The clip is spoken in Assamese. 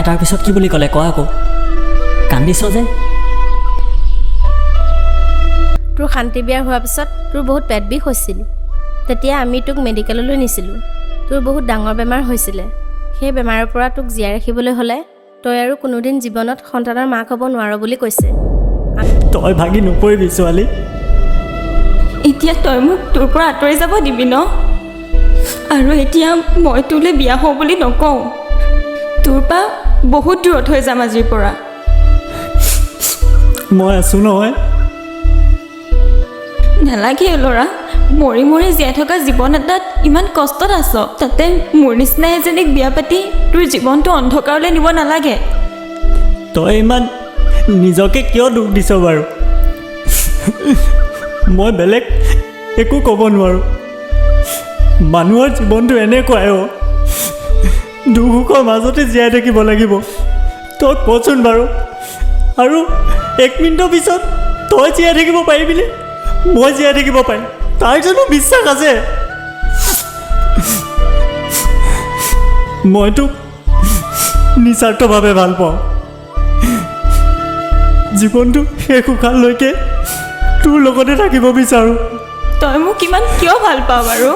মায়ে তাৰপিছত কি বুলি ক'লে কোৱা আকৌ? কান্দিছ যে? তোৰ শান্তি বিয়া হোৱাৰ পিছত তোৰ বহুত পেট বিষ হৈছিল। তেতিয়া আমি তোক মেডিকেললৈ নিছিলোঁ। তোৰ বহুত ডাঙৰ বেমাৰ হৈছিলে। সেই বেমাৰৰ পৰা তোক জীয়াই ৰাখিবলৈ হ'লে তই আৰু কোনোদিন জীৱনত সন্তানৰ মাক হ'ব নোৱাৰ বুলি কৈছে। তই ভাগি নপৰিবি ছোৱালী। এতিয়া তই মোক তোৰ পৰা আঁতৰি যাব দিবি ন? আৰু এতিয়া মই তোলৈ বিয়া হওঁ বুলি নকওঁ, তোৰ পৰা বহুত দূৰত হৈ যাম আজিৰ পৰা। মই আছোঁ নহয়। নালাগে ল'ৰা, মৰি মৰি জীয়াই থকা জীৱন এটাত ইমান কষ্টত আছ, তাতে মোৰ নিচিনা এজনীক বিয়া পাতি তোৰ জীৱনটো অন্ধকাৰলৈ নিব নালাগে। তই ইমান নিজকে কিয় দুখ দিছ বাৰু? মই বেলেগ একো ক'ব নোৱাৰোঁ। মানুহৰ জীৱনটো এনেকুৱাই অ', দুখ সুখৰ মাজতে জীয়াই থাকিব লাগিব। তই কচোন বাৰু, আৰু এক মিনিটৰ পিছত তই জীয়াই থাকিব পাৰিবিনে? মই জীয়াই থাকিব পাৰিম, তাৰ জানো বিশ্বাস আছে? মই তোক নিস্বাৰ্থভাৱে ভাল পাওঁ। জীৱনটো শেষ উশাহলৈকে তোৰ লগতে থাকিব বিচাৰোঁ। তই মোক ইমান কিয় ভাল পাৱ বাৰু?